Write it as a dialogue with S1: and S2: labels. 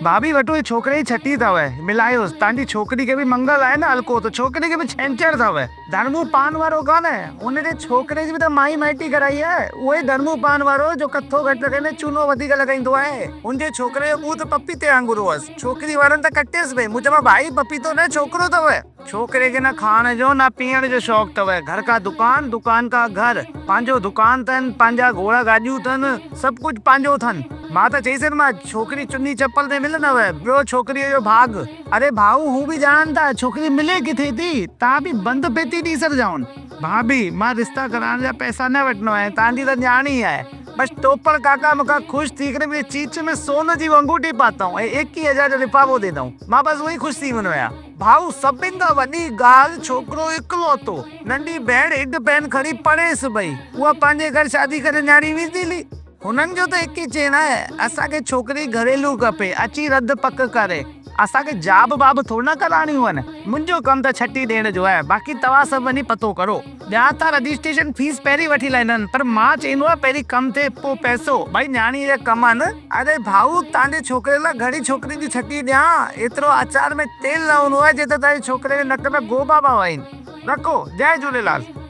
S1: ڀاڀي وٽو هي ڇوڪري جي ڇٽي اٿو، ملايوس، توهان جي ڇوڪري کي به منگل آهي نه هلڪو ته ڇوڪري کي به ڇنڇر اٿو. ڌرمو پان وارو ڪانه، ان جي ڇوڪري جي به ته مائي مائٽي ڪرائي آهي، اهو ئي ڌرمو پان وارو جو ڪٿو گهٽ لڳائيندو آهي چونو وڌيڪ لڳائيندو آهي. ان جي ڇوڪري جو منهن ته پپيتي وانگر هئس، ڇوڪري وارن ته ڪٽيس پئي، مون چيو ڀائي پپيتو نه ڇوڪرو اٿو. ڇوڪري کي نه کائڻ جو نه پيئڻ جو شوق اٿو، گهر ڪا دڪان، دڪان ڪا گهر، پنهنجو دڪان اٿن، پنهنجا گهوڙا گاڏيون اٿن، سڀ ڪجهه پنهنجو اٿن. مان ته چئي ڇڏيومانس، ڇوڪري چني چپل تي ملندو، ٻيو ڇوڪريء جو ڀاڳ. اري ڀائو هو به ڄاڻن ٿا ڇوڪري ملي ڪٿي ٿي، تان به بند پيتي ڏئي ڇڏجائون. ڀاڀي، مان رشتا ڪرائڻ جا پئسا نه وٺندو آهيان، تان جي ته نياڻي آهي. بس ٽوپڻ ڪاڪا مون کان خوش ٿي ڪري منهنجي چيچ ۾ سون جي انگوٺي پاتائون ۽ ايڪيهه هزار جو لفافو ڏنائون. مان بس اهو ئي خوش ٿي ويندو آهيان. ڀائو، سڀن کان وڏي ڳالهه ڇوڪرو اڪلوتو. ننڍي ڀيڻ هڪ پين کڻي پڻيس پئي. اها پنهنجي گهر شادي ڪري نياڻي ويندي هلي. هنن جو ته هڪ ئي چئڻ آهي، اسان کي ڇوڪري گهريلو کپي، اچي رڌ پڪ ڪري. اسان کي جاب باب ٿوري نه ڪرائڻيون آهن. منهنجو ڪم ته ڇٽي ڏيڻ جو آهي، باقي توهان سڀ وڃي پتو ڪرو. ٻيا ته رجسٽريشن فيس پهرين وٺي لائيندا آهن، پر مان چئيندو آهيان پهرين ڪم ٿئي پوء پئسو. ڀائي نياڻيء جا ڪم آهن. اري ڀائو توهان جي ڇوڪري لاء گهڻي ڇوڪرين جي ڇٽي ڏيان؟ ايترو آچار ۾ تيل نه هوندو آهي جيترو توهان جي ڇوڪري جي نڪ ۾ گوبا پيا آهن. رکو، جئي جهوليلال.